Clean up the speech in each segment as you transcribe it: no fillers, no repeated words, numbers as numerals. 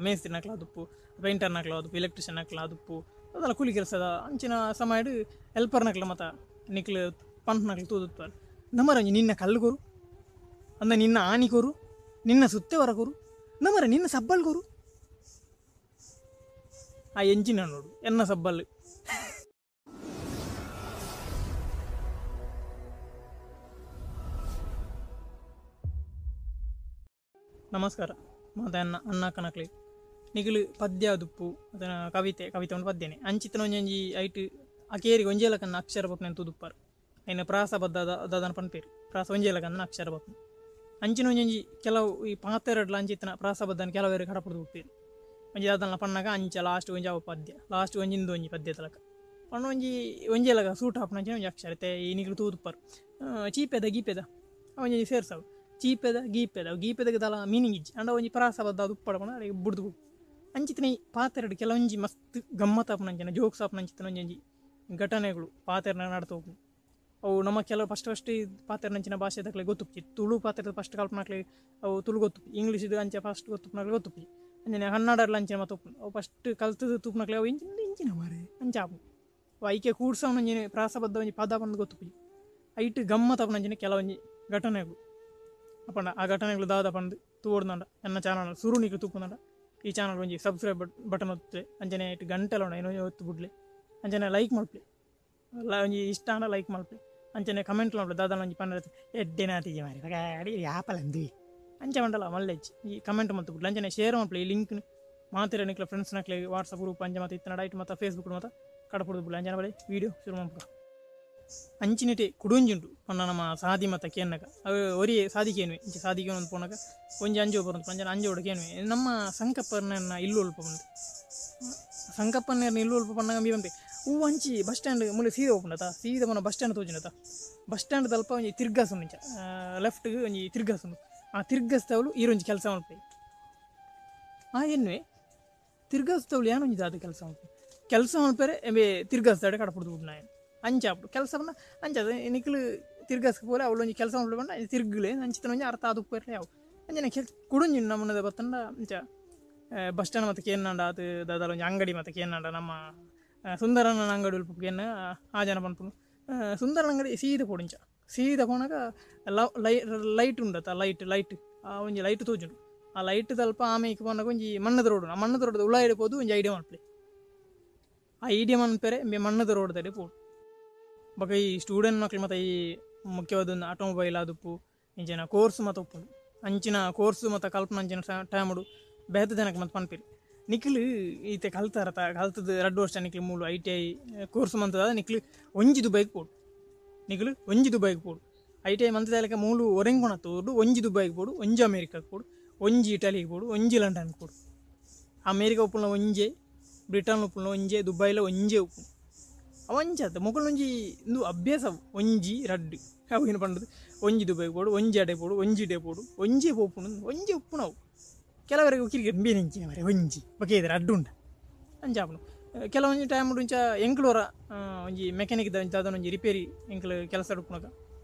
ಮೇಸ್ತ್ರಿನಕ್ಲಾದುಪ್ಪು, ಪೇಂಟರ್ನಕ್ಲಾದುಪ್ಪು, ಎಲೆಕ್ಟ್ರಿಷಿಯನ್ನಕ್ಲಾದುಪ್ಪು, ಅದೆಲ್ಲ ಕೂಲಿ ಕೆಲಸದ ಅಂಚಿನ ಸಮಯಡ್ ಹೆಲ್ಪರ್ನಕ್ಲ ಮತ ನಿಕ್ಲು ಪಂಪ್ನಕ್ಲು ತೂದುತ್ತಾರೆ. ನಮರಂಜಿ ನಿನ್ನ ಕಲ್ಲು ಕೊರು ಅಂದ, ನಿನ್ನ ಆನಿ ಕೊರು, ನಿನ್ನ ಸುತ್ತೆ ಹೊರ ಕೊರು, ನಮರ ನಿನ್ನ ಸಬ್ಬಲ್ ಕೊರು. ಆ ಎಂಜಿನ ನೋಡು ಎನ್ನ ಸಬ್ಬಲ್. ನಮಸ್ಕಾರ ಮಾತ ಅನ್ನ ಅನ್ನ ಕನಕ್ಲೆ ನಿಗಲು ಪದ್ಯ ದುಪ್ಪು ಅದನ್ನ ಕವಿತೆ ಕವಿತೆ ಒಂದು ಪದ್ಯನೆ ಅಂಚಿತನ ಒಂಜೊಂಜಿ ಐಟ್ ಅಕೇರಿಗೆ ಒಂಜೇಲ ಕನ್ನ ಅಕ್ಷರ ಬಪ್ಪನೆ ತುದುಪ್ಪಾರು. ಐನ ಪ್ರಾಸ ಬದ್ದ ದಾದನ ಪನ್ಪೇರು ಪ್ರಾಸ ಒಂಜೇಲ ಕನ್ನ ಅಕ್ಷರ ಬಪ್ಪನೆ ಅಂಚಿನ ಒಂಜೊಂಜಿ ಕೆಲವು ಈ ಪಾತೆರಡ್ಲ ಅಂಚಿತನ ಪ್ರಾಸ ಬದ್ದನ ಕೆಲವೇರು ಕಡಪುಡ್ದು ಉಪ್ಪೇರು. ಒಂಜಿ ದಾದನ ಪಣ್ಣಾಗ ಅಂಚ ಲಾಸ್ಟ್ ಒಂಜಿ ಅವು ಪದ್ಯ ಲಾಸ್ಟ್ ಒಂಜಿಂದು ಒಂಜಿ ಪದ್ಯ ತಲಕ ಪಣ್ಣ ಒಂಜಿ ಒಂಜೇಲಗ ಸೂಟ್ ಹಾಪುನ ಅಂಚಿನ ಒಂಜಿ ಅಕ್ಷರ ಇತ್ತೆ ಈ ನಿಗಲು ತೂದುಪ್ಪಾರು. ಚೀಪೆದ ಗೀಪೆದ ಒಂಜೊಂಜಿ ಸೇರ್ಸಾವು ಚೀಪೆದ ಗೀಪೆದ ಗೀಪೆದಗೆ ದಾಲ ಮೀನಿಂಗ್ ಇಜ್ಜಿ ಅಂಡ ಒಂಜಿ ಪ್ರಾಸ ಬದ್ದ ಅದು ಉಪ್ಪಡ ಪಂಡ ಅಡೆಗೆ ಬುಡ್ದು ಅಂಚಿತನ ಈ ಪಾತೆರಡು ಕೆಲವೊಂಜಿ ಮಸ್ತ್ ಗಮ್ಮತ್ ಆಪುನಂಚಿನ ಜೋಕ್ಸ್ ಆಪುನಂಚಿತನ ಒಂಜೊಂಜಿ ಘಟನೆಗಳು ಪಾತೆರನ ನಡ್ತು ಹೋಪುಂಡು. ಅವು ನಮ್ಮ ಕೆಲವು ಫಸ್ಟ್ ಫಸ್ಟ್ ಪಾತೆರನಂಚಿನ ಭಾಷೆ ತಕ್ಲೆ ಗೊತ್ತುಪ್ಪಿ. ತುಳು ಪಾತೆರದ ಫಸ್ಟ್ ಕಲ್ಪನಾಕ್ಲೆ ಅವು ತುಳು ಗೊತ್ತುಪ್ಪಿ, ಇಂಗ್ಲೀಷ್ ಅಂಚ ಫಸ್ಟ್ ಗೊತ್ತುಪ್ಪನಾಕ್ಲೆ ಗೊತ್ತುಪ್ಪಿ, ಅಂಚನೆ ಕನ್ನಡರ್ಲ ಅಂಚಿನ ಮತ್ತ ಉಪ್ಪುಂಡು. ಅವು ಫಸ್ಟ್ ಕಲ್ತದ ತೂಪುನಕ್ಲೆ ಅವು ಇಂಚಿನ ಇಂಚಿನ ಮಾರೆ ಅಂಚ ಆಪುಂಡು. ಅವು ಐಕೆ ಕೂಡ್ಸವನಂಚಿನ ಪ್ರಾಸಬದ್ಧ ಒಂಜಿ ಪದ ಪಂದ್ ಗೊತ್ತುಪ್ಪಿ. ಐಟ್ ಗಮ್ಮತ್ ಆಪುನಂಚಿನ ಕೆಲವೊಂಜಿ ಘಟನೆಗಳು ಅಪ್ಪಂಡ ಆ ಘಟನೆಗಳು ದಾದ ಪಂದ್ ತೂವೊಡ್ದಂಡ ಎನ್ನ ಚಾನಲ್ ಸುರು ನಿಕ್ಲು ತೂಪುಂದಂಡ ಈ ಚಾನಲ್ ಒಂಜಿ ಸಬ್ಸ್ಕ್ರೈಬ್ ಬಟನ್ ಒತ್ತುಲೆ, ಅಂಚನೆ ಇಟ್ಟು ಗಂಟೆಲ ಉಂಡು ಐನ್ ಒತ್ತು ಬುಡ್ಲೆ, ಅಂಚನೆ ಲೈಕ್ ಮಲ್ಪುಲೆ, ಒಂಜಿ ಇಷ್ಟ ಆಂಡ ಲೈಕ್ ಮಲ್ಪುಲೆ, ಅಂಚನೆ ಕಮೆಂಟ್ ಮಲ್ಪುಲೆ ದಾದನ ಒಂಜಿ ಪಂಡ ಎಡ್ಡೆನಾತಿಜಿ ಮಾರಿ ಅಡಿ ಯಾಪಲಂದು ಅಂಚ ಮಂಡಲ ಮಲ್ಲೆಜ್ಜಿ ಈ ಕಮೆಂಟ್ ಮಲ್ತು ಬುಡ್ಲೆ, ಅಂಚನೆ ಶೇರ್ ಮಲ್ಪುಲೆ ಈ ಲಿಂಕ್ ಮಾತಿರ ನಿಕ್ಲ ಫ್ರೆಂಡ್ಸ್ ನಕ್ಲೆ ವಾಟ್ಸಪ್ ಗ್ರೂಪ್ ಅಂಚೆ ಮತ್ತೆ ಇತ್ತನ ಡೈಟ್ ಮತ್ತು ಫೇಸ್ಬುಕ್ ಮತ್ತು ಕಡಪುಡ್ದು ಬುಡ್ಲೆ. ಅಂಚನೆ ಬಲೆ ವೀಡಿಯೋ ಶುರು ಮಲ್ಪುಗ. ಅಂಚಿನಿಟೆ ಕುಡೊಂಜುಂಡು ಪಂಡ ನಮ್ಮ ಸಾದಿ ಮತ್ತ ಕೇನ್ನಗ ಅವು ಒರಿಯೇ ಸಾದಿ ಕೇನ್ವೆ ಇಂಚ ಸಾದಿ ಕೇನೊಂದು ಪೋನಗ ಒಂಜಿ ಅಂಜೋ ಬರೋದು ಪಂಜನ ಅಂಜೋಡ ಕೇನ್ವೆ ನಮ್ಮ ಸಂಕಪ್ಪನ ಇಲ್ಲು ಒಲ್ಪ ಬಂದು ಸಂಕಪ್ಪನ ಇಲ್ಲು ಒಲ್ಪ ಪಣ್ಣಗ ಮೀ ಬಂತೆ ಹೂ ಅಂಚಿ ಬಸ್ ಸ್ಟ್ಯಾಂಡ್ ಮುಲೆ ಸೀದ ಓಪುಂಡತ ಸೀದ ಪೋನ ಬಸ್ ಸ್ಟ್ಯಾಂಡ್ ತೋಜಿನತ ಬಸ್ ಸ್ಟ್ಯಾಂಡ್ ತಲ್ಪ ಒಂಜಿ ತಿರ್ಗಾಸುಂಡು ಇಂಚ ಲೆಫ್ಟ್ಗೆ ಒಂಜಿ ತಿರ್ಗಾಸುಂಡು ಆ ತಿರ್ಗಸ್ತವಳು ಈರೊಂಜಿ ಕೆಲಸ ಮಲ್ಪೆ ಆ ಎನ್ನುವೆ ತಿರ್ಗಾಸ್ತವಳು ಏನೊಂಜಿ ದಾದ ಕೆಲಸ ಮಲ್ಪೆ ಕೆಲಸ ಮಲ್ಪೆರೆ ಎಂಬೆ ತಿರ್ಗಾಸ್ತಾಡೆ ಕಡಪುಡ್ದು ಬಿಡ್ನ ಅಂಚ ಆಪುಂಡು ಕೆಲಸ ಪಂಡ ಅಂಚ ನಿಕ್ಲು ತಿರ್ಗಾಸ್ಕ ಪೋಲೆ ಅವಳು ಒಂಜಿ ಕೆಲಸ ಮಲ್ಪೆ ಪಂಡ ತಿರ್ಗುಲೆ ಅಂಚಿತನ ಒಂಜಿ ಅರ್ಥ ಆದು ಪೋರ್ಲೆ ಅವು ಅಂಚನೆ ಕೆಲ್ ಕುಡೊಂಜಿ ನಮ್ಮನದ ಬತ್ತಂಡ ಅಂಚ ಬಸ್ ಸ್ಟ್ಯಾಂಡ್ ಮತ್ತು ಕೇನ್ನಂಡ ಅದು ದಾದಾಲ ಒಂಜಿ ಅಂಗಡಿ ಮತ್ತು ಕೇನ್ನಂಡ ನಮ್ಮ ಸುಂದರನ ಅಂಗಡಿ ಉಲ್ಪ ಕೇನ್ನ ಆ ಜನ ಪನ್ಪುಂಡು ಸುಂದರನ ಅಂಗಡಿ ಸೀದ ಪೋಡು ಇಂಚ ಸೀದ ಪೋನಾಗ ಲೈಟ್ ಉಂಡತ ಲೈಟ್ ಲೈಟ್ ಆ ಒಂಜಿ ಲೈಟ್ ತೋಜುಂಡು ಆ ಲೈಟ್ ತಲ್ಪ ಆಮೇಲೆ ಪೋನಾಗ ಒಂಜಿ ಮಣ್ಣದ ರೋಡು ಆ ಮಣ್ಣದ ರೋಡ್ ಉಳಾಯಿಡೆ ಪೋದು ಒಂಜಿ ಐಡಿಯಾ ಮಲ್ಪಲೆ ಆ ಐಡಿಯಾ ಮನ್ಪೆರೆ ಮಣ್ಣದ ರೋಡ್ ತಡೆ ಪೋಡು. ಬೊಕ ಈ ಸ್ಟೂಡೆಂಟ್ ಮಕ್ಳು ಮತ್ತು ಈ ಮುಖ್ಯವಾದ ಆಟೋಮೊಬೈಲ್ ಆದುಪ್ಪು ಇಂಚಿನ ಕೋರ್ಸ್ ಮತ್ತು ಉಪ್ಪುಂಡು ಅಂಚಿನ ಕೋರ್ಸ್ ಮತ್ತು ಕಲ್ಪನ ಅಂಚಿನ ಟೈಮುಡು ಬೇತೆ ಜನಕ್ಕೆ ಮತ್ತು ಪನ್ಪಿರಿ ನಿಕ್ಲು ಈತೆ ಕಲ್ತಾರತ ಕಲ್ತದ 2 ವರ್ಷ ನಿಕ್ಲು ಮೂಲು I T I course ಮಂತದ ನಿಕ್ಲು ಒಂಜಿ ದುಬೈಗೆ ಪೋಡು ನಿಕ್ಲು ಒಂಜಿ ದುಬೈಗೆ ಪೋಡು I T I ಮಂತದ ಮೂಲು ಒರೆಂಗುಣ ತೋಡು ಒಂಜಿ ದುಬೈಗೆ ಪೋಡು ಒಂಜಿ ಅಮೇರಿಕಾಗೆ ಪೋಡು ಒಂಜಿ ಇಟಲಿಗೆ ಪೋಡು ಒಂಜಿ ಲಂಡನ್ಗೆ ಪೋಡು. ಅಮೇರಿಕಾ ಉಪ್ಪುನ ಒಂಜೆ, ಬ್ರಿಟನ್ ಉಪ್ಪುನ ಒಂಜೆ, ದುಬೈಲ ಒಂಜೆ ಉಪ್ಪು ಅವಂಚ ಮೊಕಲೊಂಜಿ ಇಂದು ಅಭ್ಯಾಸ ಒಂಜಿ ರಡ್ಡು ಅವು ಏನು ಪಂಡದು ಒಂಜಿ ದುಬೈಗೆ ಪೋಡು ಒಂಜಿ ಅಡೆ ಪೋಡು ಒಂಜಿ ಇಡೆ ಪೋಡು ಒಂಜಿ ಪೋಪುಂಡು ಒಂಜಿ ಉಪ್ಪುನವು ಕೆಲವರೆಗೆ ಕ್ರಿಕೆಟ್ ಬೇರೆ ಮರೆ ಒಂಜಿ ಬೊಕ ಇದು ರಡ್ಡು ಉಂಡು ಅಂಚ ಆಪುಂಡು. ಕೆಲವೊಂಜಿ ಟೈಮ್ ಇಂಚ ಎಂಕ್ಲೋರ ಒಂಜಿ ಮೆಕ್ಯಾನಿಕ್ ಒಂಜಿ ದಾದನ ಒಂಜಿ ರಿಪೇರಿ ಎಂಕ್ಲು ಕೆಲಸ ಉಪ್ಪುನಗ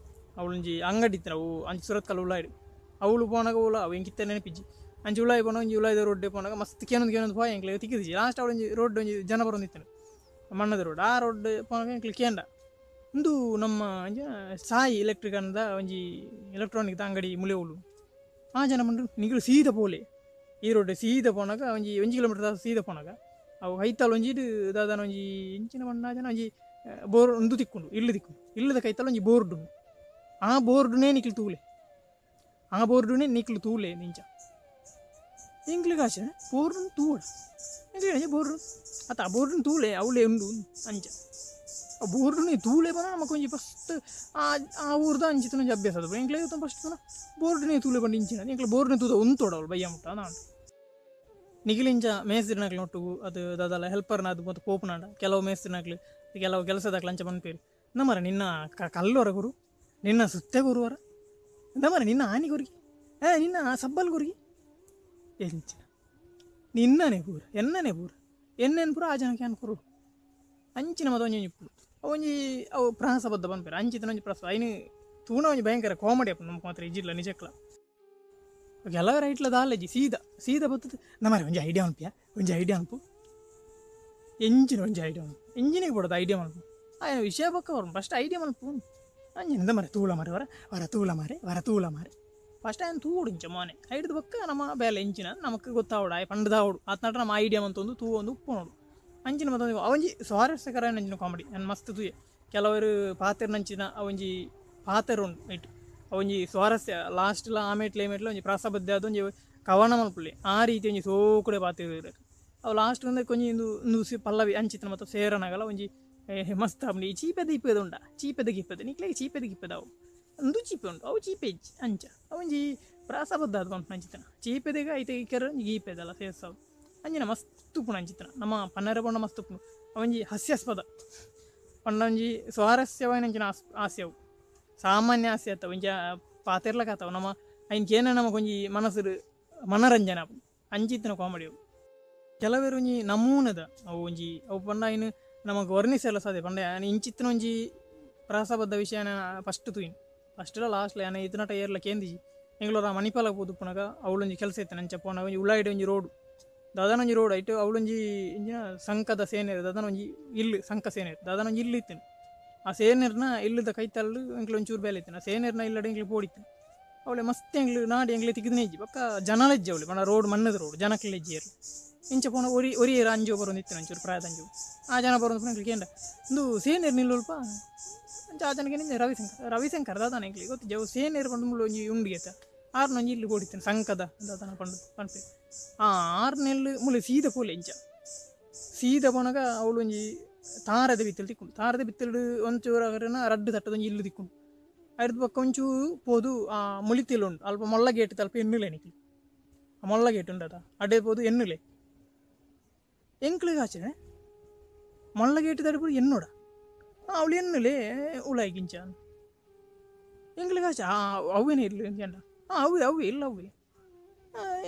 ಅವಳೊಂಜಿ ಅಂಗಡಿ ಇತ್ತು ಅವು ಅಂಚ ಸುರತ್ಕಲ್ ಉಳ್ಳಾಯ್ಡು ಅವಳು ಪೋನಾಗ ಉಲ್ಲ ಅವು ಎಂಕಿತ್ತ ನೆನಪಿಜ್ಜಿ ಅಂಚ ಉಳ್ಳಾಯಿ ಪೋನಾಗ ಒಂಜಿ ಉಳ್ಳಾಯ್ದ ರೋಡ್ಡೆ ಪೋನಾಗ ಮಸ್ತ್ ಕೇನೊಂದು ಕೇನೊಂದು ಪೋಯ ಎಂಕ್ಲು ತಿಕ್ಕಿದಿಜ್ಜಿ ಲಾಸ್ಟ್ ಅವಳೊಂಜಿ ರೋಡ್ ಒಂಜಿ ಜನ ಬರೋಂದಿತ್ತನು ಮಣ್ಣದ ರೋಡ್ ಆ ರೋಡ್ ಪೋನಾಗ ಎಂಕ್ಲು ಕೇಂಡ ಉಂದು ನಮ್ಮ ಒಂಜಿ ಸಾಯಿ ಎಲೆಕ್ಟ್ರಿಕ್ ಅಂದ ಒಂಜಿ ಎಲೆಕ್ಟ್ರಾನಿಕ್ದ ಅಂಗಡಿ ಮುಲೆ ಉಳ್ಳು ಆ ಜನ ಬಂದು ನಿಗಳು ಸೀದ ಪೋಲೆ ಈ ರೋಡ್ ಸೀದ ಪೋನಾಗ ಒಂಜಿ ಒಂಜಿ ಕಿಲೋಮೀಟರ್ ಸೀದ ಪೋನಾಗ ಅವು ಹೈತಾಲ್ ಒಂಜಿ ದಾದನ ಒಂಜಿ ಇಂಚಿನ ಮಣ್ಣ ಜನ ಒಂಜಿ ಬೋರ್ ಒಂದು ತಿಕ್ಕೊಂಡು ಇಲ್ಲು ತಿಕ್ಕೊಂಡು ಇಲ್ಲದ ಕೈತಾಲ್ ಒಂಜಿ ಬೋರ್ಡ್ ಉಂಡು ಆ ಬೋರ್ಡುನೇ ನಿಕ್ಲು ತೂಲೆ ಆ ಬೋರ್ಡುನೇ ನಿಕ್ಲು ತೂಲೆ ನಿಂಚ ಎಂಕ್ಲಿಗೆ ಆಚೆ ಬೋರ್ಡು ತೂಡ ಎಂಕ್ಲಿಗೆ ಬೋರ್ಡು ಅತ್ತ ಆ ಬೋರ್ಡುನ ತೂಲೆ ಅವಳೇ ಉಂಡು ಅಂಚ ಆ ಬೋರ್ಡುನೇ ತೂಲೆ ಬಂದ ನಮಕ್ ಒಂಜಿ ಫಸ್ಟ್ ಆ ಆ ಊರ್ದ ಅಂಚಿತನ ಒಂಜಿ ಅಭ್ಯಾಸ ಅದು ಎಂಕ್ಲೆ ಫಸ್ಟ್ ಬೋರ್ಡುನೇ ತೂಲೆ ಬಂದು ಇಂಚಿನ ಎಂಕ್ಲೆ ಬೋರ್ಡ್ನೇ ತೂದ ಉಂತೋಡ ಅವಳು ಬಯ್ಯ ಮುಟ್ಟ ನಾನು ನಿಗಿಲಿಂಚ ಮೇಸ್ತ್ರಿನಕ್ಲು ಒಟ್ಟುಗು ಅದು ದಾದಲ ಹೆಲ್ಪರ್ನ ಅದು ಮತ್ತು ಪೋಪುನಾಂಡ ಕೆಲವು ಮೇಸ್ತ್ರಿನಕ್ಲು ಕೆಲವು ಕೆಲಸದಾಕ್ಲು ಅಂಚ ಪನ್ಪೇರು ನಮ್ಮರ ನಿನ್ನ ಕಲ್ಲೊರ ಗುರು ನಿನ್ನ ಸುತ್ತೆ ಗುರುವರ ನಮ್ಮರ ನಿನ್ನ ಆನಿ ಗುರುಗಿ ನಿನ್ನ ಸಬ್ಬಲ್ ಗುರುಗಿ ಎಂಚಿನ ನಿನ್ನನೆ ಪೂರ ಎನ್ನನೆ ಪೂರ ಎನ್ನೆನ್ ಪೂರ ಆ ಜನಕ್ಕೆ ಅನ್ಕೊರು ಅಂಚಿನ ಮತ್ತು ಒಂಜಿ ಇಪ್ಪುಡು ಒಂಜಿ ಅವು ಪ್ರಾಸಬದ್ಧ ಪನ್ಪೇರು ಅಂಚಿತನ ಒಂಜಿ ಪ್ರಾಸ ಐನು ತೂಣ ಒಂಜಿ ಭಯಂಕರ ಕಾಮಿಡಿ ಅಪ್ಪು ನಮಕ್ ಮಾತ್ರ ಇಜ್ಜಿಲ್ಲ ನಿಜಕ್ಲ. ಕೆಲವರ ಐಟ್ಲ ದಾಲೇಜಿ ಸೀದಾ ಸೀದಾ ಬತ್ತದ ನಮ್ಮರೆ ಒಂಜಿ ಐಡಿಯಾ ಮಲ್ಪಿಯ ಒಂಜಿ ಐಡಿಯಾ ಮಲ್ಪು ಎಂಜಿನ ಒಂಜಿ ಐಡಿಯಾ ಮಲ್ಪು ಎಂಜಿನಿಗೆ ಬೋಡದ ಐಡಿಯಾ ಮಲ್ಪು ಆಯನ ವಿಷಯ ಬೊಕ್ಕ ಬರು ಫಸ್ಟ್ ಐಡಿಯಾ ಮಲ್ಪು ಅಂಜಿನ ಮರೆ ತೂಳ ಮರೆ ವರ ವರ ತೂಳ ಮಾರೆ ವರ ತೂಳ ಮಾರೆ ಫಸ್ಟ್ ಆಯನ್ ತೂಡು ಇಂಚ ಮೋನೆ ಐಡ್ದು ಬೊಕ್ಕ ನಮ್ಮ ಬೇಲೆ ಎಂಚಿನ ನಮಕ್ ಗೊತ್ತಾವಡು ಆಯ್ ಪಂಡ್ದಾವಡು ಆತ್ನಾಟ ನಮ್ಮ ಐಡಿಯಾ ಮಂತೊಂದು ತೂ ಒಂದು ಉಪ್ಪು ನೋಡು ಅಂಚಿನ ಮತ್ತೊಂದು ಅವಂಜಿ ಸ್ವಾರಸ್ಯಕರ ಅಂಚಿನ ಕಾಮಿಡಿ ನಾನು ಮಸ್ತ್ ತೂಯೆ ಕೆಲವರು ಪಾತೆರ್ನಂಚಿನ ಅವಂಜಿ ಪಾತೆರ ಉಂಡು ಐಟ್ ಅವಂಜಿ ಸ್ವಾರಸ್ಯ ಲಾಸ್ಟ್ಲ ಆಮೇಟ್ಲ ಏಮೇಟ್ಲ ಒಂಜಿ ಪ್ರಾಸಬದ್ಧ ಆದ್ ಒಂಜಿ ಕವನ ಮಲ್ಪುಲೆ ಆ ರೀತಿ ಒಂಜಿ ಸೋಕುಡೆ ಪಾತೆರ್ ಅವು ಲಾಸ್ಟ್ ಅಂದ್ರೆ ಕೊಂಜಿ ಇಂದು ಇಂದು ಪಲ್ಲವಿ ಅಂಚಿತ್ತಿನ ಮತ್ತು ಸೇರನಗಲ ಒಂಜಿ ಮಸ್ತ್ ಆಪುಂಡು ಈ ಚೀಪೆದ ಇಪ್ಪೆದ ಉಂಡ ಚೀಪೆದ ಗಿಪ್ಪೆದ ನಿಕ್ಲೆಗ್ ಚೀಪೆದ ಗಿಪ್ಪೆದ ಅವು ಉಂದು ಚೀಪೆ ಉಂಡು ಅವು ಚೀಪೆ ಇಜ್ಜಿ ಅಂಚ ಅವಂಜಿ ಪ್ರಾಸಬದ್ಧ ಆದ್ ಪನ್ಪುನ ಅಂಚಿತ್ತಿನ ಚೀಪೆದಗ ಐತ ಇಕ್ಕರ್ ಒಂಜಿ ಗೀಪೆದಲ ಸೇರ್ಸಾವು ಅಂಚಿನ ಮಸ್ತ್ ಉಪ್ಪುಂಡು ಅಂಚಿತ್ತಿನ ನಮ್ಮ ಪನ್ನರೆ ಪಂಡ ಮಸ್ತ್ ಉಪ್ಪುಂಡು ಅವಂಜಿ ಹಾಸ್ಯಾಸ್ಪದ ಪಂಡ ಒಂಜಿ ಸ್ವಾರಸ್ಯವಾಯಿನಂಚಿನ ಹಾಸ್ಯವು ಸಾಮಾನ್ಯ ಹಾಸ್ಯ ಅತ್ತ ಒಂಜಿ ಪಾತೆರ್ಲಕ ಆತವು ನಮ್ಮ ಐನ್ ಕೇನ ನಮಕ್ ಒಂಜಿ ಮನಸ್ಸುಡು ಮನರಂಜನೆ ಆಪುಂಡು ಅಂಚಿತ್ತಿನ ಕಾಮಿಡಿ ಅವು ಕೆಲವೆರ್ ಒಂಜಿ ನಮೂನೆದ ಅವು ಒಂಜಿ ಅವು ಪಂಡ ಐನ್ ನಮಕ್ ವರ್ಣಿಸೆಲ ಸಾಧ್ಯ ಪಂಡ ಯಾನ್ ಇಂಚಿತ್ತಿನ ಒಂಜಿ ಪ್ರಾಸಬದ್ಧ ವಿಷಯನ ಫಸ್ಟ್ ತೂಯಿನಿ ಫಸ್ಟ್ಲ ಲಾಸ್ಟ್ಲ ಯಾನ್ ಇತ್ನಟ ಏರ್ಲ ಕೇಂದಿಜಿ ಎಂಕ್ಲೊರ ಮಣಿಪಾಲ ಪೋದುಪ್ಪುನಗ ಅವ್ಲೊಂಜಿ ಕೆಲಸ ಇತ್ತಿನ ಅಂಚ ಪೋನಗ ಒಂಜಿ ಉಲಾಯಿಡ್ ಒಂಜಿ ರೋಡ್ ದಾದನ ಒಂಜಿ ರೋಡ್ ಐಟ್ ಅವ್ಲೊಂಜಿ ಇಂಚಿನ ಸಂಕದ ಸೇನೆರ್ ದಾದನ ಒಂಜಿ ಇಲ್ಲ್ ಸಂಕ ಸೇನೆರ್ ದಾದನ ಒಂಜಿ ಇಲ್ಲ್ ಇತ್ತಿನ ಆ ಸೇನೆರ್ನ ಇಲ್ಲದ ಕೈತಲ್ ಎಂಕ್ಲ ಒಂಚೂರು ಬೇಲೆ ಇತ್ತಿನ ಆ ಸೇನೆರ್ನ ಇಲ್ಲಡ್ ಎಂಕ್ಲ ಪೋಡಿತ್ತಿನ ಅವಳೆ ಮಸ್ತ್ ಎಂಕ್ಲು ನಾಡಿ ಎಂಕ್ಲೆ ತಿಕ್ಕ್ದಿನ ಇಜ್ಜಿ ಬೊಕ್ಕ ಜನಲ ಇಜ್ಜಿ ಅವಳು ಪಂಡ ರೋಡ್ ಮಣ್ಣದ ರೋಡ್ ಜನಕ್ಲೆ ಇಜ್ಜಿ ಏರ್ಲ ಇಂಚ ಪೋನ ಒರಿ ಒರಿ ಏರ್ ಅಂಜೋ ಬರೊಂದು ಇತ್ತಿನ ಒಂಚೂರು ಪ್ರಾಯದ ಅಂಜೋ ಆ ಜನ ಬರೊಂದು ಪೋನ ಎಂಕ್ಲು ಕೇಂಡ ಉಂದು ಸೇನೆರ್ ನಿಲ್ಲುಲ್ಪ ಅಂಚ ಆ ಜನಕ್ಕೆ ನಿಂಜ ರವಿಶಂಕರ್ ರವಿಶಂಕರ್ ದಾದಾನ ಎಂಕ್ಲೆ ಗೊತ್ತಿಜ್ಜಿ ಅವು ಸೇನೆರ್ ಪಂಡ ಮುಳ್ಳು ಒಂಜಿ ಉಂಡುಗೆತ ಆರ್ನ ಒಂಜಿ ಇಲ್ಲ್ ಪೋಡಿತ್ತಿನ ಸಂಕದ ದಾದಾನ ಪಂಡ್ ಪನ್ಪೆ ಆ ಆರ್ನೆಲ್ಲು ಮುಲು ಸೀದ ಪೋಲೆ ಇಂಚ ಸೀದ ಪೋನಗ ಅವ್ಲು ಒಂಜಿ ತಾರದ ಬಿತ್ತಿಲ್ ತಿಕ್ಕುಂಡು ತಾರದ ಬಿತ್ತಿಲ್ಡ್ ಒಂಚೂರು ಅಗರನ ರಡ್ಡ್ ತಟ್ಟದ ಒಂಜಿ ಇಲ್ಲು ತಿಕ್ಕುಂಡು ಐರ್ದ್ ಬೊಕ್ಕ ಒಂಚೂರು ಪೋದು ಆ ಮುಳಿತಿಲ್ ಉಂಡು ಅಲ್ಪ ಮೊಲ್ಲ ಗೇಟ್ ತಲ್ಪ ಎನ್ನುಲೆ ನಿಕ್ಲು ಆ ಮೊಲ್ಲ ಗೇಟ್ ಉಂಡತ ಅಡೆ ಪೋದು ಎನ್ನುಲೆ ಎಂಕ್ಲೆಗ್ ಆಚೆ ಮೊಲ್ಲ ಗೇಟ್ ದಡಿಪುಡು ಎನ್ನೋಡ ಅವಳು ಎನ್ನುಲೆ ಉಲಾಯಿಗಿಂಚ ಎಂಕ್ಲೆಗ್ ಆಚೆ ಆ ಅವ್ವೇನೆ ಇಲ್ಲು ಎಂಚ ಆ ಅವ್ವೆ ಅವ್ವೆ ಇಲ್ಲ ಅವ್ವೆ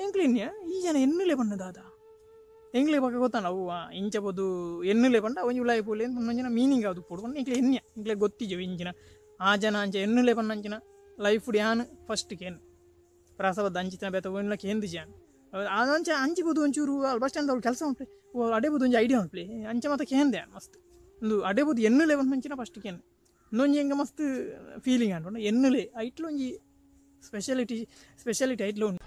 ಎಂಕ್ಲೆ ಎನ್ನಿಯ ಈ ಜನ ಎನ್ನುಲೆ ಪಂಡ ದಾದ ಎಂಕ್ಲೆ ಪಕ್ಕ ಗೊತ್ತಾಂಡ ಅವು ಇಂಚ ಪೋದು ಎನ್ನುಲೆ ಪಂಡ ಒಂಜಿ ಉಲಾಯಿ ಪೋಲೆ ಒಂಜಿನ ಮೀನಿಂಗ್ ಅದು ಪೋಡು ಪಂಡ ಎಂಕ್ಲೆ ಎನ್ನಿಯ ಎಂಕ್ಲೆ ಗೊತ್ತಿಜೆ ಇಂಚಿನ ಆ ಜನ ಅಂಚ ಎನ್ನುಲೆ ಪಂಡ ಅಂಚಿನ ಲೈಫ್ ಯಾನ್ ಫಸ್ಟ್ ಕೇನ್ ಪ್ರಾಸಬದ್ಧ ಅಂಚಿನ ಬೇತ ಒಯ್ಲ ಕೇಂದಿಜಿ ಯಾನ್ ಅಂಚ ಅಂಚಿ ಪೋದು ಒಂಚೂರು ಅಲ್ಲಿ ಬಸ್ ಸ್ಟ್ಯಾಂಡ್ ಅವ್ಳು ಕೆಲಸ ಉಂಟು ಅಡೆ ಪೋದು ಒಂಜಿ ಐಡಿಯಾ ಉಂಟು ಅಂಚ ಮಾತ ಕೇಂದೆ ಮಸ್ತ್ ಒಂದು ಅಡೆ ಪೋದು ಎನ್ನುಲೆ ಪಂಡ ಅಂಚಿನ ಫಸ್ಟ್ ಕೇನ್ ಇನ್ನೊಂಜಿ ಎಂಕ ಮಸ್ತ್ ಫೀಲಿಂಗ್ ಅಂಟು ಎನ್ನುಲೆ ಐಟ್ಲ ಒಂಜಿ ಸ್ಪೆಷಾಲಿಟಿ ಸ್ಪೆಷಾಲಿಟಿ ಐಟ್ಲ ಉಂಡು.